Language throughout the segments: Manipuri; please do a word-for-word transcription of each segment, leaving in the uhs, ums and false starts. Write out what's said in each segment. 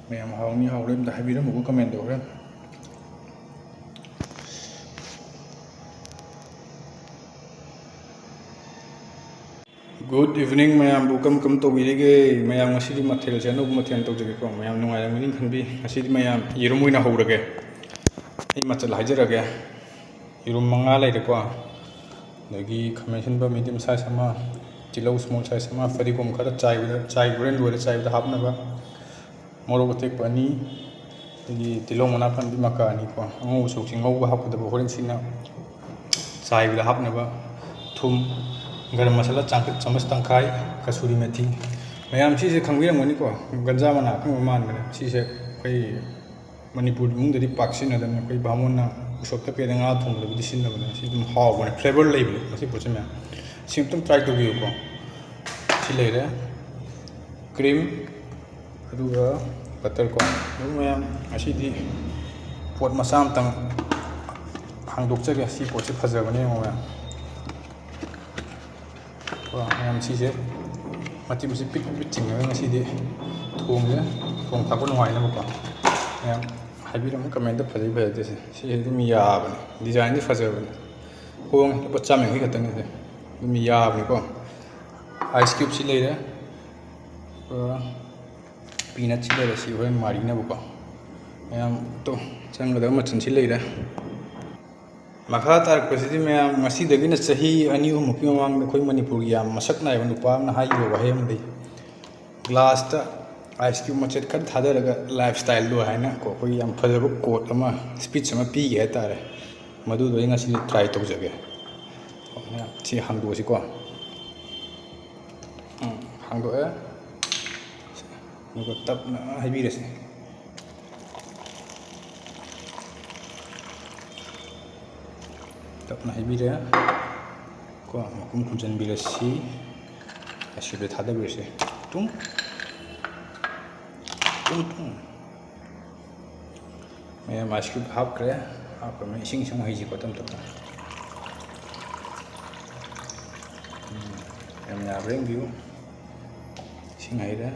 ꯃꯌꯥꯝ ꯍꯥꯎꯅꯤ ꯍꯥꯎꯔꯣꯏ ꯑꯝꯇ ꯍꯥꯏꯕꯤꯔꯝꯃꯨꯀꯣ comment ꯇ ꯍꯣꯔꯦꯟ꯫ Good evening ꯃꯌꯥꯝꯕꯨ ꯀꯔꯝ ꯀꯔꯝ ꯇꯧꯕꯤꯔꯤꯒꯦ? ꯃꯌꯥꯝ ꯉꯁꯤꯗꯤ ꯃꯊꯦꯜꯁꯦ ꯑꯅꯧꯕ ꯃꯊꯦꯜ ꯇꯧꯖꯒꯦꯀꯣ꯫ ꯃꯌꯥꯝ ꯅꯨꯡꯉꯥꯏꯔꯝꯒꯅꯤ ꯈꯟꯕꯤ꯫ ꯉꯁꯤꯗꯤ ꯃꯌꯥꯝ ꯌꯦꯔꯨꯝ ꯑꯣꯏꯅ ꯍꯧꯔꯒꯦ꯫ ꯑꯩ ꯃꯆꯜ ꯍꯥꯏꯖꯔꯒꯦ꯫ ꯌꯦꯔꯨꯝ ꯃꯉꯥ ꯂꯩꯔꯦꯀꯣ꯫ ꯑꯗꯒꯤ ꯈꯥꯃꯦꯟ ꯑꯁꯤꯟꯕ medium size ꯑꯃ, ꯇꯤꯜꯍꯧ small size ꯑꯃ, ꯐꯗꯤꯒꯣꯝ ꯈꯔ ꯆꯥꯏꯕꯗ, ꯆꯥꯏꯕ ꯍꯣꯔꯦꯟ ꯂꯣꯏꯔ ꯆꯥꯏꯕꯗ ꯍꯥꯞꯅꯕ꯫ ꯃꯣꯔꯣꯛ ꯑꯇꯦꯛꯄ ꯑꯅꯤ, ꯑꯗꯒꯤ ꯇꯤꯜꯍꯧ ꯃꯅꯥ ꯄꯥꯟꯕꯤ ꯃꯀꯥ ꯑꯅꯤꯀꯣ, ꯑꯉꯧꯕ ꯁꯔꯨꯛꯁꯤ ꯉꯧꯕ ꯍꯥꯞꯀꯗꯕ, ꯍꯣꯔꯦꯟ ꯁꯤꯅ ꯆꯥꯏꯕꯗ ꯍꯥꯞꯅꯕ꯫ ꯊꯨꯝ, ꯒꯔꯝ ꯃꯁꯥꯂꯥ ꯆꯥꯡꯆꯠ ꯆꯥꯃꯁ ꯇꯪꯈꯥꯏ, ꯀꯁꯨꯔꯤ ꯃꯦꯊꯤ꯫ ꯃꯌꯥꯝ ꯁꯤꯁꯦ ꯈꯪꯕꯤꯔꯝꯒꯅꯤꯀꯣ, ꯒꯟꯖꯥ ꯃꯅꯥ ꯑꯀꯪꯕ ꯃꯥꯟꯕꯅꯦ꯫ ꯁꯤꯁꯦ ꯑꯩꯈꯣꯏ ꯃꯅꯤꯄꯨꯔ ꯏꯃꯨꯡꯗꯗꯤ ꯄꯥꯛ ꯁꯤꯖꯤꯟꯅꯗꯕꯅꯤ꯫ ꯑꯩꯈꯣꯏ ꯕꯥꯃꯣꯟꯅ ꯎꯁꯣꯞꯇ ꯀꯩꯗ ꯉꯥ ꯊꯣꯡꯕꯗꯕꯨꯗꯤ ꯁꯤꯖꯤꯟꯅꯕꯅꯦ꯫ ꯁꯤ ꯑꯗꯨꯝ ꯍꯥꯎꯕꯅꯦ, flavour ꯂꯩꯕꯅꯦ ꯃꯁꯤ ꯄꯣꯠꯁꯦ ꯃꯌꯥꯝ꯫ ꯁꯤ ꯑꯃꯨꯛꯇꯪ try ꯇꯧꯕꯤꯌꯨꯀꯣ꯫ ꯁꯤ ꯂꯩꯔꯦ꯫ Cream, ꯑꯗꯨꯒ butter ꯀꯣ꯫ ꯑꯗꯨ ꯃꯌꯥꯝ ꯉꯁꯤꯗꯤ ꯄꯣꯠ ꯃꯆꯥ ꯑꯃꯇꯪ ꯍꯥꯡꯗꯣꯛꯆꯒꯦ꯫ ꯁꯤ ꯄꯣꯠꯁꯤ ꯐꯖꯕꯅꯦ ꯌꯦꯡꯉꯣ ꯃꯌꯥꯝ꯫ ꯀꯣ, ꯃꯌꯥꯝ ꯁꯤꯁꯦ ꯃꯆꯤꯠ ꯃꯆꯤꯠ ꯄꯤꯛ ꯄꯤꯛ ꯆꯤꯡꯉꯒ ꯉꯁꯤꯗꯤ ꯊꯣꯡꯁꯦ, ꯊꯣꯡ ꯊꯥꯛꯄ ꯅꯨꯡꯉꯥꯏꯅꯕꯀꯣ꯫ ꯃꯌꯥꯝ ꯍꯥꯏꯕꯤꯔꯝꯃꯨ comment ꯇ ꯐꯖꯩ ꯐꯖꯗꯦꯁꯦ꯫ ꯁꯤ ꯑꯗꯨꯝ ꯌꯥꯕꯅꯦ, design ꯗꯤ ꯐꯖꯕꯅꯦ꯫ ꯍꯣꯡꯉꯦ, ꯂꯨꯄꯥ ꯆꯥꯝꯃ ꯌꯥꯡꯈꯩ ꯈꯛꯇꯅꯤ꯫ ꯑꯗꯨꯝ ꯌꯥꯕꯅꯤꯀꯣ꯫ Ice cube ꯁꯤ ꯂꯩꯔꯦ꯫ ꯑꯗꯨꯒ peanut ꯁꯤ ꯂꯩꯔꯦ, ꯁꯤ ꯍꯣꯔꯦꯟ ꯃꯥꯔꯤꯅꯕꯀꯣ꯫ ꯃꯌꯥꯝ ꯇꯣ ꯆꯪꯒꯗꯕ ꯃꯆꯜꯁꯤ ꯂꯩꯔꯦ꯫ ꯃꯈꯥ ꯇꯥꯔꯛꯄꯁꯤꯗꯤ ꯃꯌꯥꯝ ꯉꯁꯤꯗꯒꯤꯅ ꯆꯍꯤ ꯑꯅꯤ ꯑꯍꯨꯝꯃꯨꯛꯀꯤ ꯃꯃꯥꯡꯗ ꯑꯩꯈꯣꯏ ꯃꯅꯤꯄꯨꯔꯒꯤ ꯌꯥꯝ ꯃꯁꯛ ꯅꯥꯏꯕ ꯅꯨꯄꯥ ꯑꯃꯅ ꯍꯥꯏꯈꯤꯕ ꯋꯥꯍꯩ ꯑꯃ ꯂꯩ꯫ Glass ꯇ ice cube ꯃꯆꯦꯠ ꯈꯔ ꯊꯥꯗꯔꯒ lifestyle ꯗꯣ ꯍꯥꯏꯅ ꯀꯣ, ꯑꯩꯈꯣꯏꯒꯤ ꯌꯥꯝ ꯐꯖꯕ quote ꯑꯃ, speech ꯑꯃ ꯄꯤꯈꯤ ꯍꯥꯏꯇꯥꯔꯦ꯫ ꯃꯗꯨꯗꯣ ꯑꯩ ꯉꯁꯤꯗꯤ try ꯇꯧꯖꯒꯦ꯫ ꯁꯤ ꯍꯥꯡꯗꯣꯛꯑꯁꯤꯀꯣ꯫ ꯎꯝ, ꯍꯥꯡꯗꯣꯛꯑꯦ꯫ ꯑꯗꯨꯒ ꯇꯞꯅ ꯍꯩꯕꯤꯔꯁꯤ꯫ ꯇꯞꯅ ꯍꯩꯕꯤꯔꯦ꯫ ꯀꯣ, ꯃꯈꯨꯝ ꯈꯨꯝꯖꯤꯟꯕꯤꯔꯁꯤ꯫ ꯑꯁꯤꯗ ꯊꯥꯗꯕꯤꯔꯁꯤ꯫ ꯇꯨꯡ꯫ ꯇꯨꯡ, ꯇꯨꯡ꯫ ꯃꯌꯥꯝ ice cube ꯍꯥꯞꯈ꯭ꯔꯦ꯫ ꯍꯥꯞꯈ꯭ꯔꯕꯅꯤꯅ ꯏꯁꯤꯡ ꯁꯨꯝ ꯍꯩꯁꯤꯀꯣ ꯇꯞ ꯇꯞꯅ꯫ ꯎꯝ, ꯌꯥꯝ ꯌꯥꯕ꯭ꯔꯥ ꯌꯦꯡꯕꯤꯌꯨ꯫ ꯏꯁꯤꯡ ꯍꯩꯔꯦ꯫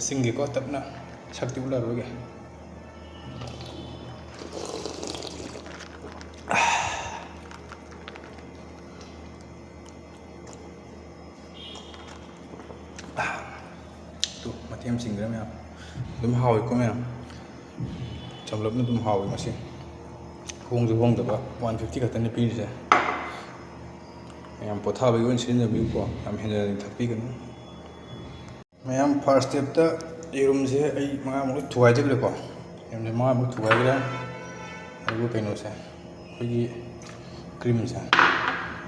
ꯆꯤꯡꯒꯦꯀꯣ, ꯇꯞꯅ, ꯁꯛꯇꯤ ꯎꯠꯂꯔꯣꯏꯒꯦ꯫ ꯇꯨ, ꯃꯇꯦꯛ ꯑꯃ ꯆꯤꯡꯈ꯭ꯔꯦ ꯃꯌꯥꯝ꯫ ꯑꯗꯨꯝ ꯍꯥꯎꯏꯀꯣ ꯃꯌꯥꯝ, ꯆꯝꯂꯞꯅ ꯑꯗꯨꯝ ꯍꯥꯎꯏ ꯃꯁꯤ꯫ ꯍꯣꯡꯁꯨ ꯍꯣꯡꯗꯕ, ꯋꯥꯟ ꯐꯤꯐꯇꯤ ꯈꯛꯇꯅꯤ ꯄꯤꯔꯤꯁꯦ꯫ ꯃꯌꯥꯝ ꯄꯣꯊꯥꯕꯒꯤ ꯑꯣꯏꯅ ꯁꯤꯖꯤꯟꯅꯕꯤꯌꯨꯀꯣ, ꯌꯥꯝ ꯍꯦꯟꯖꯟꯅꯗꯤ ꯊꯛꯄꯤꯒꯅꯨ꯫ ꯃꯌꯥꯝ, ꯐꯥꯔꯁ ꯁ꯭ꯇꯦꯞꯇ ꯌꯦꯔꯨꯝꯁꯦ ꯑꯩ ꯃꯉꯥꯃꯨꯛ ꯂꯣꯏ ꯊꯨꯒꯥꯏꯖꯈ꯭ꯔꯦꯀꯣ꯫ ꯌꯦꯔꯨꯝꯁꯦ ꯃꯉꯥꯃꯨꯛ ꯊꯨꯒꯥꯏꯈ꯭ꯔꯦ꯫ ꯑꯗꯨꯒ ꯀꯩꯅꯣꯁꯦ, ꯑꯩꯈꯣꯏꯒꯤ ꯀ꯭ꯔꯤꯝꯁꯦ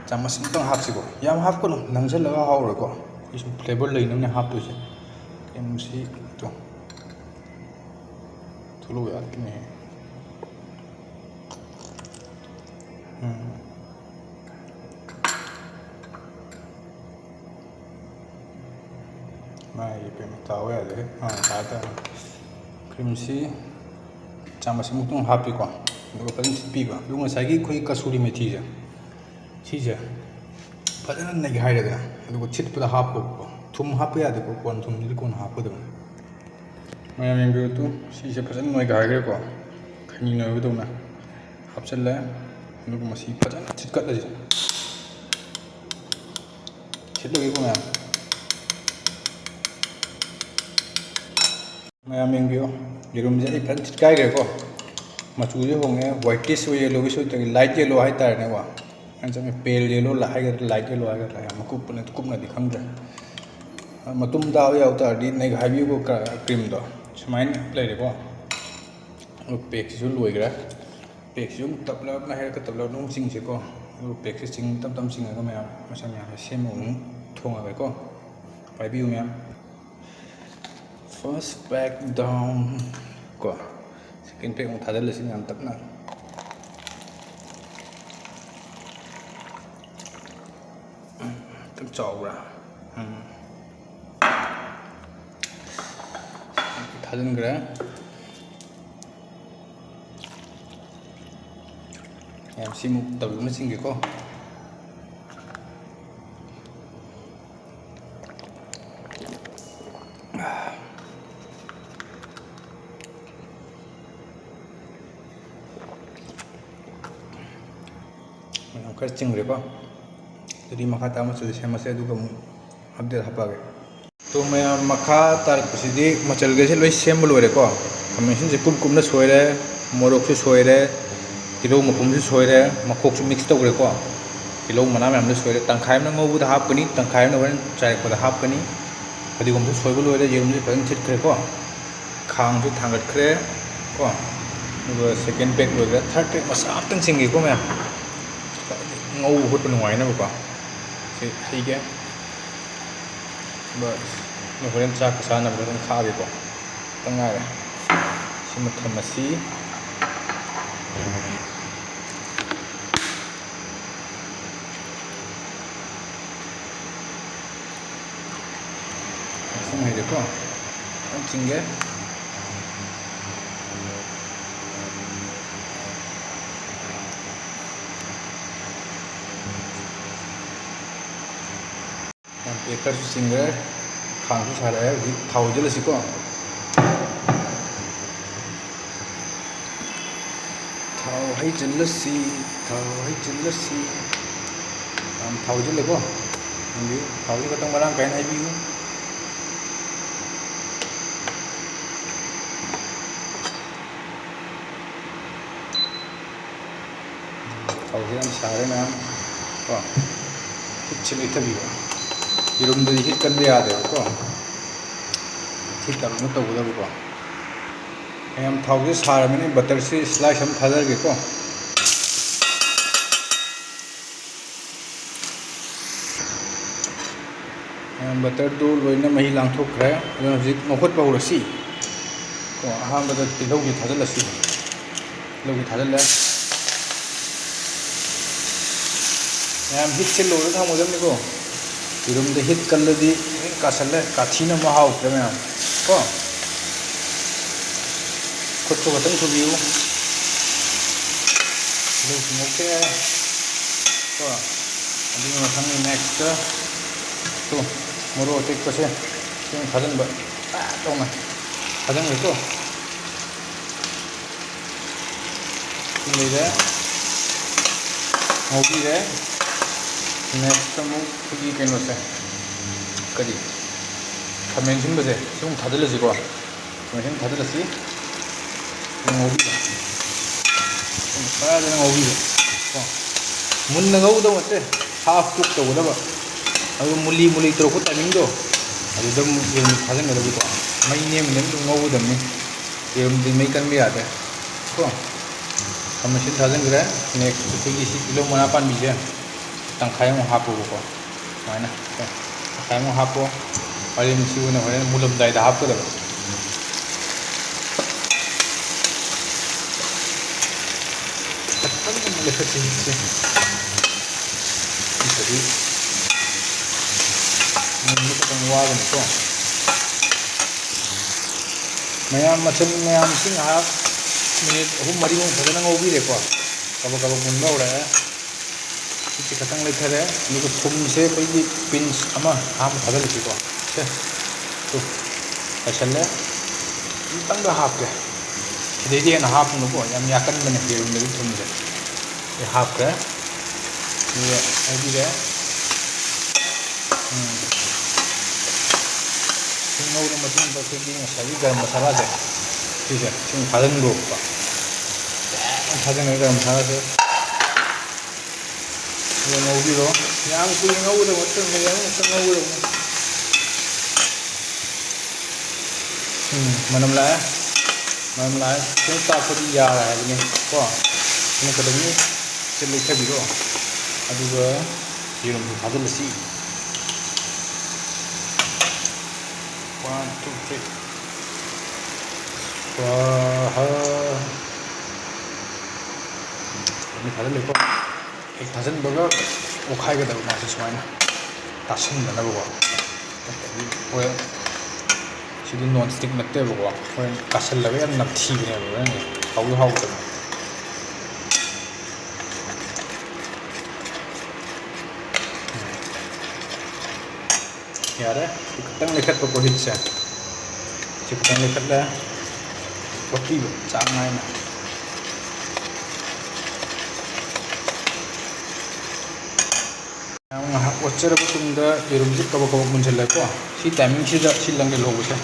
ꯆꯥꯃꯁ ꯑꯃꯇꯪ ꯍꯥꯞꯁꯤꯀꯣ꯫ ꯌꯥꯝ ꯍꯥꯞꯀꯅꯨ, ꯅꯪꯁꯜꯂꯒ ꯍꯥꯎꯔꯣꯏꯀꯣ꯫ ꯑꯩꯁꯨ ꯐ꯭ꯂꯦꯕꯔ ꯂꯩꯅꯕꯅꯦ ꯍꯥꯞꯇꯣꯏꯁꯦ꯫ ꯀ꯭ꯔꯤꯝꯁꯤ ꯇꯣ, ꯊꯣꯛꯂꯛꯎ ꯌꯥꯗꯦꯅꯦ꯫ ꯎꯝ꯫ ꯃꯥꯒꯤ ꯀꯩꯅꯣ ꯇꯥꯎ ꯌꯥꯗꯦ꯫ ꯑꯥ, ꯇꯥ ꯇꯥꯔꯦ꯫ ꯀ꯭ꯔꯤꯝꯁꯤ ꯆꯥꯃꯁ ꯑꯃꯨꯛꯇꯪ ꯍꯥꯞꯄꯤꯀꯣ, ꯑꯗꯨꯒ ꯐꯖꯅ ꯊꯤꯠꯄꯤꯕ꯫ ꯑꯗꯨꯒ ꯉꯁꯥꯏꯒꯤ ꯑꯩꯈꯣꯏ ꯀꯁꯨꯔꯤ ꯃꯦꯊꯤꯁꯦ, ꯁꯤꯁꯦ ꯐꯖꯅ ꯅꯩꯒꯥꯏꯔꯦꯗꯅ, ꯑꯗꯨꯒ ꯊꯤꯠꯄꯗ ꯍꯥꯞꯄꯣꯕꯀꯣ꯫ ꯊꯨꯝ ꯍꯥꯞꯄ ꯌꯥꯗꯦꯀꯣ, ꯀꯣꯟꯅ, ꯊꯨꯝꯁꯤꯗꯤ ꯀꯣꯟꯅ ꯍꯥꯞꯀꯗꯕꯅꯤ꯫ ꯃꯌꯥꯝ ꯌꯦꯡꯕꯤꯌꯨ ꯇꯨ, ꯁꯤꯁꯦ ꯐꯖꯅ ꯅꯣꯏꯒꯥꯏꯈ꯭ꯔꯦꯀꯣ, ꯈꯩꯅꯤ ꯅꯣꯏꯕꯗꯧꯅ ꯍꯥꯞꯆꯤꯜꯂꯦ꯫ ꯑꯗꯨꯒ ꯃꯁꯤ ꯐꯖꯅ ꯊꯤꯠꯀꯠꯂꯁꯤ꯫ ꯊꯤꯠꯂꯒꯦꯀꯣ ꯃꯌꯥꯝ꯫ ꯃꯌꯥꯝ ꯌꯦꯡꯕꯤꯌꯨ, ꯌꯦꯔꯨꯝꯁꯦ ꯑꯩ ꯐꯖꯅ ꯊꯤꯠꯀꯥꯏꯈ꯭ꯔꯦꯀꯣ꯫ ꯃꯆꯨꯁꯦ ꯍꯣꯡꯉꯦ, whitish ꯑꯣꯏ, yellowish ꯑꯣꯏ, light yellow ꯍꯥꯏꯇꯥꯔꯦꯅꯦꯀꯣ꯫ ꯑꯩꯅ ꯆꯠꯅ pale yellow ꯍꯥꯏꯒꯗ꯭ꯔꯥ, light yellow ꯍꯥꯏꯒꯗ꯭ꯔꯥ, ꯌꯥꯝ ꯀꯨꯞꯄꯅ, ꯀꯨꯞꯅꯗꯤ ꯈꯪꯗ꯭ꯔꯦ꯫ ꯃꯇꯨꯝ ꯇꯥꯕ ꯌꯥꯎ ꯇꯥꯔꯗꯤ ꯅꯩꯒꯥꯏꯕꯤꯌꯨꯀꯣ, ꯀ꯭ꯔꯤꯝꯗꯣ꯫ ꯁꯨꯃꯥꯏꯅ ꯂꯩꯔꯦꯀꯣ꯫ ꯑꯗꯨ ꯄꯦꯛꯁꯤꯁꯨ ꯂꯣꯏꯈ꯭ꯔꯦ꯫ ꯄꯦꯛꯁꯤꯁꯨ ꯑꯃꯨꯛ ꯇꯞꯂꯞꯅ ꯍꯩꯔꯛꯀ ꯇꯞꯂꯞꯅ ꯑꯃꯨꯛ ꯆꯤꯡꯁꯤꯀꯣ꯫ ꯑꯗꯨ ꯄꯦꯛꯁꯤ ꯆꯤꯡ ꯇꯞ ꯇꯞ ꯆꯤꯡꯉꯒ ꯃꯌꯥꯝ, ꯃꯁꯛ ꯃꯌꯥꯝꯁꯦ ꯁꯦꯝꯃꯒ ꯑꯃꯨꯛ ꯊꯣꯡꯉꯒꯦꯀꯣ꯫ ꯄꯥꯏꯕꯤꯌꯨ ꯃꯌꯥꯝ꯫ First pack down ꯀꯣ꯫ Second pack ꯑꯃꯨꯛ ꯊꯥꯖꯤꯜꯂꯁꯤ ꯌꯥꯝ ꯇꯞꯅ꯫ ꯈꯤꯇꯪ ꯆꯥꯎꯕ꯭ꯔꯥ? ꯎꯝ꯫ ꯊꯥꯖꯤꯟꯈ꯭ꯔꯦ꯫ ꯌꯥꯝ ꯁꯤꯃꯨꯛ ꯇꯧꯔꯒ ꯆꯤꯡꯒꯦꯀꯣ꯫ ꯈꯔ ꯆꯤꯡꯈ꯭ꯔꯦꯀꯣ꯫ ꯑꯗꯨꯗꯤ ꯃꯈꯥ ꯇꯥꯕ ꯃꯆꯨꯁꯦ ꯁꯦꯝꯃꯁꯦ, ꯑꯗꯨꯒ ꯑꯃꯨꯛ ꯑꯞꯗꯦꯠ ꯍꯥꯞꯄꯛꯑꯒꯦ꯫ ꯇꯣ ꯃꯌꯥꯝ, ꯃꯈꯥ ꯇꯥꯔꯛꯄꯁꯤꯗꯤ ꯃꯆꯜꯈꯩꯁꯦ ꯂꯣꯏ ꯁꯦꯝꯕ ꯂꯣꯏꯔꯦꯀꯣ꯫ ꯈꯥꯃꯦꯟ ꯑꯁꯤꯟꯕꯁꯦ ꯀꯨꯞ ꯀꯨꯞꯅ ꯁꯣꯏꯔꯦ, ꯃꯣꯔꯣꯛꯁꯨ ꯁꯣꯏꯔꯦ, ꯇꯤꯜꯍꯧ ꯃꯄꯨꯝꯁꯨ ꯁꯣꯏꯔꯦ, ꯃꯈꯣꯛꯁꯨ ꯃꯤꯛꯁ ꯇꯧꯈ꯭ꯔꯦꯀꯣ꯫ ꯇꯤꯜꯍꯧ ꯃꯅꯥ ꯃꯌꯥꯝꯗꯣ ꯁꯣꯏꯔꯦ, ꯇꯪꯈꯥꯏ ꯑꯃꯅ ꯉꯧꯕꯗ ꯍꯥꯞꯀꯅꯤ, ꯇꯪꯈꯥꯏ ꯑꯃꯅ ꯍꯣꯔꯦꯟ ꯆꯥꯏꯔꯛꯄꯗ ꯍꯥꯞꯀꯅꯤ꯫ ꯐꯗꯤꯒꯣꯝꯁꯨ ꯁꯣꯏꯕ ꯂꯣꯏꯔꯦ, ꯌꯦꯔꯨꯝꯁꯨ ꯐꯖꯅ ꯊꯤꯠꯈ꯭ꯔꯦꯀꯣ꯫ ꯈꯥꯡꯁꯨ ꯊꯥꯡꯒꯠꯈ꯭ꯔꯦ ꯀꯣ꯫ ꯑꯗꯨꯒ ꯁꯦꯀꯦꯟ ꯄꯦꯛ ꯂꯣꯏꯈ꯭ꯔꯦ, ꯊꯥꯔꯠ ꯄꯦꯛ ꯃꯆꯥ ꯑꯝꯇꯪ ꯆꯤꯡꯒꯦꯀꯣ ꯃꯌꯥꯝ꯫ ꯉꯧꯕ ꯈꯣꯠꯄ ꯅꯨꯡꯉꯥꯏꯅꯕꯀꯣ꯫ ꯁꯤ ꯍꯩꯒꯦ꯫ ꯕꯁ꯫ ꯑꯗꯣ ꯍꯣꯔꯦꯟ ꯆꯥꯛꯀ ꯆꯥꯅꯕꯗ ꯑꯗꯨꯝ ꯈꯥꯛꯑꯒꯦꯀꯣ꯫ ꯈꯤꯇꯪ ꯉꯥꯏꯔꯦ꯫ ꯁꯤꯃ ꯊꯝꯃꯁꯤ꯫ ꯁꯤꯃ ꯍꯩꯔꯦꯀꯣ꯫ ꯈꯤꯇꯪ ꯆꯤꯡꯒꯦ꯫ ꯌꯥꯝ ꯄꯦꯛ ꯈꯔꯁꯨ ꯆꯤꯡꯈ꯭ꯔꯦ꯫ ꯈꯥꯡꯁꯨ ꯁꯥꯔꯛꯑꯦ꯫ ꯍꯧꯖꯤꯛ ꯊꯥꯎ ꯍꯩꯖꯤꯜꯂꯁꯤꯀꯣ꯫ ꯊꯥꯎ ꯍꯩꯖꯤꯜꯂꯁꯤ, ꯊꯥꯎ ꯍꯩꯖꯤꯜꯂꯁꯤ꯫ ꯌꯥꯝ ꯊꯥꯎ ꯍꯩꯖꯤꯜꯂꯦꯀꯣ꯫ ꯌꯦꯡꯕꯤꯌꯨ, ꯊꯥꯎꯁꯤ ꯈꯛꯇꯪ ꯃꯔꯥꯡ ꯀꯥꯏꯅ ꯍꯩꯕꯤꯌꯨ꯫ ꯊꯥꯎꯁꯦ ꯌꯥꯝ ꯁꯥꯔꯦ ꯃꯌꯥꯝ ꯀꯣ꯫ ꯍꯤꯠꯁꯦ ꯂꯩꯊꯕꯤꯕ꯫ ꯌꯦꯔꯨꯝꯗꯗꯤ ꯍꯤꯠ ꯀꯟꯕ ꯌꯥꯗꯦꯕꯀꯣ꯫ ꯍꯤꯠ ꯇꯞꯅ ꯇꯧꯒꯗꯕꯀꯣ꯫ ꯃꯌꯥꯝ ꯊꯥꯎꯁꯦ ꯁꯥꯔꯕꯅꯤꯅ ꯕꯇꯔꯁꯤ ꯁ꯭ꯂꯥꯏꯁ ꯑꯃ ꯊꯥꯗꯔꯒꯦꯀꯣ꯫ ꯃꯌꯥꯝ ꯕꯇꯔꯗꯨ ꯂꯣꯏꯅ ꯃꯍꯤ ꯂꯥꯡꯊꯣꯛꯈ꯭ꯔꯦ꯫ ꯑꯗꯨꯅ ꯍꯧꯖꯤꯛ ꯉꯧꯈꯠꯄ ꯍꯧꯔꯁꯤ꯫ ꯀꯣ, ꯑꯍꯥꯟꯕꯗ ꯇꯤꯜꯍꯧꯁꯤ ꯊꯥꯖꯤꯜꯂꯁꯤ꯫ ꯇꯤꯜꯍꯧꯁꯤ ꯊꯥꯖꯤꯜꯂꯦ꯫ ꯃꯌꯥꯝ ꯍꯤꯠꯁꯦ ꯂꯣꯗ ꯊꯝꯒꯗꯕꯅꯤꯀꯣ꯫ ꯌꯦꯔꯨꯝꯗ ꯍꯤꯠ ꯀꯜꯂꯗꯤ ꯂꯣꯏ ꯀꯥꯁꯜꯂꯦ, ꯀꯥꯊꯤꯅ ꯑꯃ ꯍꯥꯎꯇ꯭ꯔꯦ ꯃꯌꯥꯝ꯫ ꯀꯣ꯫ ꯈꯨꯠꯇꯨ ꯈꯛꯇꯪ ꯊꯨꯕꯤꯌꯨ꯫ ꯇꯤꯜꯍꯧꯁꯤ ꯉꯧꯊꯣꯛꯑꯦ꯫ ꯀꯣ꯫ ꯑꯗꯨꯒꯤ ꯃꯊꯪꯗ ꯅꯦꯛꯁꯇ ꯇꯨ ꯃꯣꯔꯣꯛ ꯑꯇꯦꯛꯄꯁꯦ ꯁꯤ ꯑꯃꯨꯛ ꯊꯥꯖꯤꯟꯕ꯫ ꯄꯥꯛ ꯂꯥꯎꯅ ꯊꯥꯖꯤꯟꯈ꯭ꯔꯦꯀꯣ꯫ ꯁꯤ ꯂꯩꯔꯦ꯫ ꯉꯧꯕꯤꯔꯦ꯫ Next ꯑꯃꯨꯛ ꯑꯩꯈꯣꯏꯒꯤ ꯀꯩꯅꯣꯁꯦ, ꯀꯔꯤ, ꯈꯥꯃꯦꯟ ꯑꯁꯤꯟꯕꯁꯦ ꯁꯤ ꯑꯃꯨꯛ ꯊꯥꯖꯤꯜꯂꯁꯤꯀꯣ꯫ ꯈꯥꯃꯦꯟ ꯑꯁꯤꯟꯕ ꯊꯥꯖꯤꯜꯂꯁꯤ꯫ ꯑꯗꯨꯝ ꯉꯧꯕꯤꯕ꯫ ꯑꯗꯨꯝ ꯐꯖꯅ ꯉꯧꯕꯤꯕ ꯀꯣ꯫ ꯃꯨꯟꯅ ꯉꯧꯒꯗꯕ ꯅꯠꯇꯦ, half cook ꯇꯧꯒꯗꯕ꯫ ꯑꯗꯨ ꯃꯨꯂꯤ ꯃꯨꯂꯤ ꯇꯧꯔꯛꯄ timing ꯗꯣ, ꯑꯗꯨꯗ ꯑꯃꯨꯛ ꯌꯦꯔꯨꯝ ꯊꯥꯖꯤꯟꯒꯗꯕꯀꯣ꯫ ꯃꯩ ꯅꯦꯝꯅ ꯅꯦꯝꯅ ꯑꯗꯨꯝ ꯉꯧꯒꯗꯕꯅꯤ꯫ ꯌꯦꯔꯨꯝꯗꯤ ꯃꯩ ꯀꯟꯕ ꯌꯥꯗꯦ ꯀꯣ꯫ ꯈꯥꯃꯦꯟ ꯑꯁꯤꯟ ꯊꯥꯖꯤꯟꯈ꯭ꯔꯦ꯫ Next ꯑꯩꯈꯣꯏꯒꯤ ꯁꯤ ꯇꯤꯜꯍꯧ ꯃꯅꯥ ꯄꯥꯟꯕꯤꯁꯦ ꯇꯪꯈꯥꯏ ꯑꯃꯨꯛ ꯍꯥꯞꯄꯣꯕꯀꯣ꯫ ꯁꯨꯃꯥꯏꯅ ꯀꯣ꯫ ꯇꯪꯈꯥꯏ ꯑꯃꯨꯛ ꯍꯥꯞꯄꯣ꯫ ꯍꯣꯔꯦꯟ ꯁꯤ ꯑꯣꯏꯅ ꯍꯣꯔꯦꯟ ꯃꯨꯜꯂꯝꯗꯥꯏꯗ ꯍꯥꯞꯀꯗꯕ꯫ ꯈꯤꯇꯪ ꯂꯩꯈꯠꯁꯤ ꯍꯤꯠꯁꯦ꯫ ꯅꯠꯇ꯭ꯔꯗꯤ ꯃꯨꯟꯕ ꯈꯤꯇꯪ ꯋꯥꯒꯅꯤꯀꯣ꯫ ꯃꯌꯥꯝ ꯃꯆꯜ ꯃꯌꯥꯝꯁꯤ ꯉꯥꯏꯍꯥꯛ minute ꯑꯍꯨꯝ ꯃꯔꯤꯃꯨꯛ ꯐꯖꯅ ꯉꯧꯕꯤꯔꯦꯀꯣ꯫ ꯀꯕꯛ ꯀꯕꯛ ꯃꯨꯟꯕ ꯍꯧꯔꯛꯑꯦ꯫ ꯁꯤꯁꯦ ꯈꯤꯇꯪ ꯂꯩꯊꯔꯦ꯫ ꯑꯗꯨꯒ ꯊꯨꯝꯁꯦ ꯑꯩꯈꯣꯏꯒꯤ pinch ꯑꯃ ꯑꯍꯥꯟꯕ ꯊꯥꯖꯤꯜꯂꯁꯤꯀꯣ꯫ ꯁꯦ, ꯇꯨ, ꯆꯥꯏꯁꯜꯂꯦ꯫ ꯑꯃꯨꯛꯇꯪꯒ ꯍꯥꯞꯀꯦ꯫ ꯁꯤꯗꯩꯗꯤ ꯍꯦꯟꯅ ꯍꯥꯞꯄꯨꯅꯨꯀꯣ, ꯌꯥꯝ ꯌꯥꯛꯀꯟꯕꯅꯦ ꯌꯦꯔꯨꯝꯗꯗꯤ ꯊꯨꯝꯁꯦ꯫ ꯁꯤ ꯍꯥꯞꯈ꯭ꯔꯦ꯫ ꯑꯗꯨꯒ ꯉꯧꯕꯤꯔꯦ꯫ ꯎꯝ꯫ ꯁꯤ ꯉꯧꯔ ꯃꯇꯨꯡꯗ ꯑꯩꯈꯣꯏꯒꯤ ꯉꯁꯥꯏꯒꯤ ꯒꯔꯝ ꯃꯁꯥꯂꯥꯁꯦ, ꯁꯤꯁꯦ ꯁꯨꯝ ꯊꯥꯖꯤꯟꯈ꯭ꯔꯣꯕꯀꯣ꯫ ꯐꯖꯅ ꯊꯥꯖꯤꯟꯈ꯭ꯔꯦ ꯒꯔꯝ ꯃꯁꯥꯂꯥꯁꯦ꯫ ꯑꯗꯨꯒ ꯉꯧꯕꯤꯔꯣ꯫ ꯌꯥꯝ ꯀꯨꯏꯅ ꯉꯧꯒꯗꯕ ꯅꯠꯇꯦ, ꯃꯤꯅꯤꯠ ꯑꯃꯃꯨꯛꯇ ꯉꯧꯒꯗꯕꯅꯤ꯫ ꯎꯝ, ꯃꯅꯝ ꯂꯥꯛꯑꯦ꯫ ꯃꯅꯝ ꯂꯥꯛꯑꯦ꯫ ꯁꯤꯅ ꯇꯥꯛꯄꯗꯤ ꯌꯥꯔꯦ ꯍꯥꯏꯕꯅꯤ ꯀꯣ꯫ ꯁꯤꯅ ꯀꯩꯗꯧꯅꯤ? ꯁꯤ ꯂꯩꯊꯕꯤꯔꯣ꯫ ꯑꯗꯨꯒ ꯌꯦꯔꯨꯝꯁꯤ ꯊꯥꯖꯤꯜꯂꯁꯤ꯫ One, two, three. ꯁ꯭ꯋꯥꯍꯥ꯫ ꯌꯦꯔꯨꯝ ꯊꯥꯖꯤꯜꯂꯦꯀꯣ꯫ ꯍꯦꯛ ꯊꯥꯖꯤꯟꯕꯒ ꯑꯣꯠꯈꯥꯏꯒꯗꯕ ꯃꯥꯁꯦ ꯁꯨꯃꯥꯏꯅ ꯇꯥꯁꯤꯟꯗꯅꯕꯀꯣ꯫ ꯅꯠꯇ꯭ꯔꯗꯤ ꯍꯣꯔꯦꯟ ꯁꯤꯗꯤ non stick ꯅꯠꯇꯦꯕꯀꯣ, ꯍꯣꯔꯦꯟ ꯀꯥꯁꯜꯂꯒ ꯌꯥꯝ ꯅꯝꯊꯤꯕꯅꯦꯕ, ꯍꯣꯔꯦꯟ ꯍꯥꯎꯁꯨ ꯍꯥꯎꯇꯕꯅꯦ꯫ ꯌꯥꯔꯦ, ꯁꯤ ꯈꯤꯇꯪ ꯂꯩꯈꯠꯄꯀꯣ ꯍꯤꯠꯁꯦ꯫ ꯁꯤ ꯈꯤꯇꯪ ꯂꯩꯈꯠꯂꯦ꯫ ꯑꯣꯠꯄꯤꯕ ꯆꯥꯡ ꯅꯥꯏꯅ꯫ ꯑꯣꯠꯆꯔꯕ ꯇꯨꯡꯗ ꯌꯦꯔꯨꯝꯁꯦ ꯀꯕꯛ ꯀꯕꯛ ꯃꯨꯟꯁꯤꯜꯂꯦꯀꯣ꯫ ꯁꯤ timingꯁꯤꯗ ꯁꯤ ꯂꯪꯒꯦ ꯂꯧꯕꯁꯦ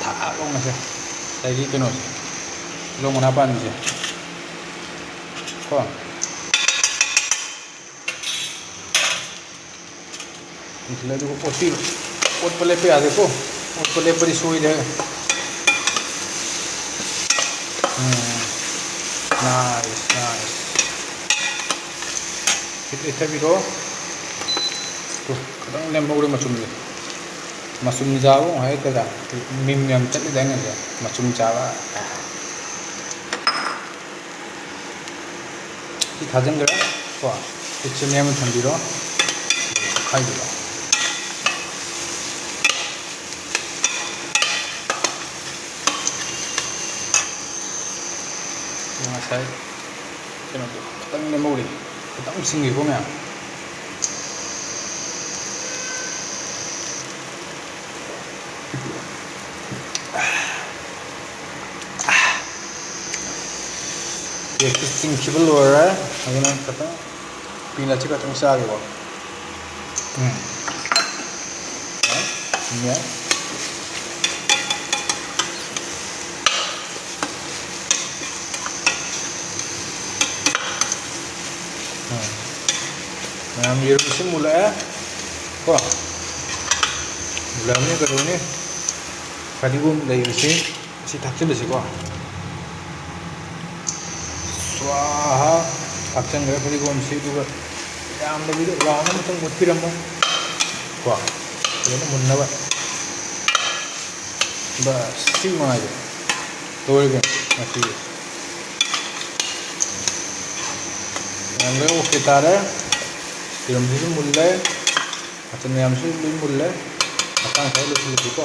ꯊꯥꯛ ꯂꯥꯎꯅꯁꯦ꯫ ꯉꯁꯥꯏꯒꯤ ꯀꯩꯅꯣꯁꯦ, ꯇꯤꯜꯍꯧ ꯃꯅꯥ ꯄꯥꯟꯕꯤꯁꯦ ꯀꯣ꯫ ꯃꯨꯟꯁꯤꯜꯂꯦ, ꯑꯗꯨꯒ ꯑꯣꯠꯄꯤꯕ꯫ ꯑꯣꯠꯄ ꯂꯦꯞꯄ ꯌꯥꯗꯦꯀꯣ꯫ ꯑꯣꯠꯄ ꯂꯦꯞꯄꯗꯤ ꯁꯣꯏꯔꯦ꯫ ꯎꯝ꯫ Nice, nice꯫ ꯈꯤꯇ ꯂꯩꯊꯕꯤꯔꯣ꯫ ꯇꯨ, ꯈꯤꯇꯪ ꯂꯦꯝꯍꯧꯔꯦ ꯃꯆꯨꯝꯁꯦ꯫ ꯃꯆꯨꯝ ꯆꯥꯕ ꯍꯥꯏꯒꯗ꯭ꯔꯥ? Meme ꯌꯥꯝ ꯆꯠꯂꯤꯗꯥꯏꯅꯦ ꯁꯦ, ꯃꯆꯨꯝ ꯆꯥꯕ꯫ ꯁꯤ ꯊꯥꯖꯤꯟꯈ꯭ꯔꯦ ꯀꯣ꯫ ꯁꯤ ꯆꯤꯅꯤ ꯑꯃ ꯊꯝꯕꯤꯔꯣ꯫ ꯈꯥꯏꯕꯤꯔꯣ꯫ ꯉꯁꯥꯏ ꯀꯩꯅꯣꯗꯣ ꯈꯤꯇꯪ ꯂꯦꯝꯍꯧꯔꯤ, ꯈꯤꯇꯪ ꯁꯤꯡꯉꯤꯀꯣ ꯃꯌꯥꯝ꯫ Cake ꯁꯤ ꯆꯤꯡꯈꯤꯕ ꯂꯣꯏꯔꯦ, ꯑꯗꯨꯅ ꯈꯤꯇꯪ peanut ꯁꯤ ꯈꯤꯇꯪ ꯆꯥꯒꯦꯀꯣ꯫ ꯎꯝ꯫ ꯌꯥꯏ꯫ ꯎꯝ꯫ ꯃꯌꯥꯝ ꯌꯦꯔꯨꯝꯁꯤ ꯃꯨꯜꯂꯛꯑꯦ ꯀꯣ꯫ ꯃꯨꯜꯂꯛꯑꯕꯅꯤ ꯀꯩꯗꯧꯅꯤ? ꯐꯗꯤꯒꯣꯝ ꯂꯩꯔꯤꯁꯤ꯫ ꯑꯁꯤ ꯊꯥꯛꯆꯤꯜꯂꯁꯤꯀꯣ꯫ ꯁ꯭ꯋꯥꯍꯥ꯫ ꯊꯥꯛꯆꯟꯈ꯭ꯔꯦ ꯐꯗꯤꯒꯣꯝꯁꯤ, ꯑꯗꯨꯒ ꯌꯥꯝꯗꯕꯤꯗ round ꯑꯃꯇꯪ ꯃꯨꯠꯄꯤꯔꯝꯃꯣ ꯀꯣ, ꯐꯖꯅ ꯃꯨꯟꯅꯕ꯫ ꯕꯁ, ꯁꯤ ꯃꯉꯥꯏꯔꯦ꯫ ꯂꯣꯏꯔꯦ ꯀꯩꯅꯣ ꯉꯁꯤꯒꯤ꯫ ꯌꯥꯝ ꯂꯣꯏ okay ꯇꯥꯔꯦ꯫ ꯌꯦꯔꯨꯝꯁꯤꯁꯨ ꯃꯨꯜꯂꯦ꯫ ꯃꯆꯜ ꯃꯌꯥꯝꯁꯨ ꯂꯣꯏ ꯃꯨꯜꯂꯦ꯫ ꯃꯇꯥꯡ ꯈꯔ ꯂꯣꯏꯁꯤꯜꯂꯁꯤꯀꯣ꯫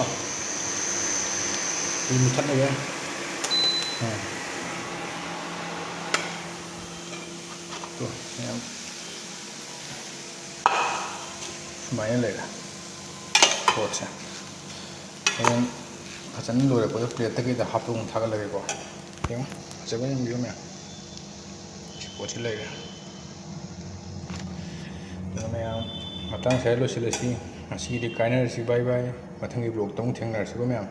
ꯁꯤ ꯃꯨꯊꯠꯂꯒꯦ꯫ ꯎꯝ꯫ ꯇꯣ, ꯃꯌꯥꯝ ꯁꯨꯃꯥꯏꯅ ꯂꯩꯔꯦ ꯄꯣꯠꯁꯦ꯫ ꯑꯗꯨꯝ ꯐꯖꯅ ꯂꯣꯏꯔꯛꯄꯗ plate ꯇ ꯀꯩꯗ ꯍꯥꯞꯄꯒ ꯑꯃꯨꯛ ꯊꯥꯒꯠꯂꯒꯦꯀꯣ꯫ ꯌꯦꯡꯉꯣ, ꯐꯖꯕ ꯌꯦꯡꯕꯤꯌꯨ ꯃꯌꯥꯝ꯫ ꯁꯤ ꯄꯣꯠꯁꯤ ꯂꯩꯔꯦ꯫ ꯑꯗꯨꯅ ꯃꯌꯥꯝ ꯃꯇꯥꯡ ꯁ꯭ꯋꯥꯏꯗ ꯂꯣꯏꯁꯤꯜꯂꯁꯤ꯫ ꯉꯁꯤꯒꯤꯗꯤ ꯀꯥꯏꯅꯔꯁꯤ, bye bye꯫ ꯃꯊꯪꯒꯤ vlogꯇ ꯑꯃꯨꯛ ꯊꯦꯡꯅꯔꯁꯤꯀꯣ ꯃꯌꯥꯝ꯫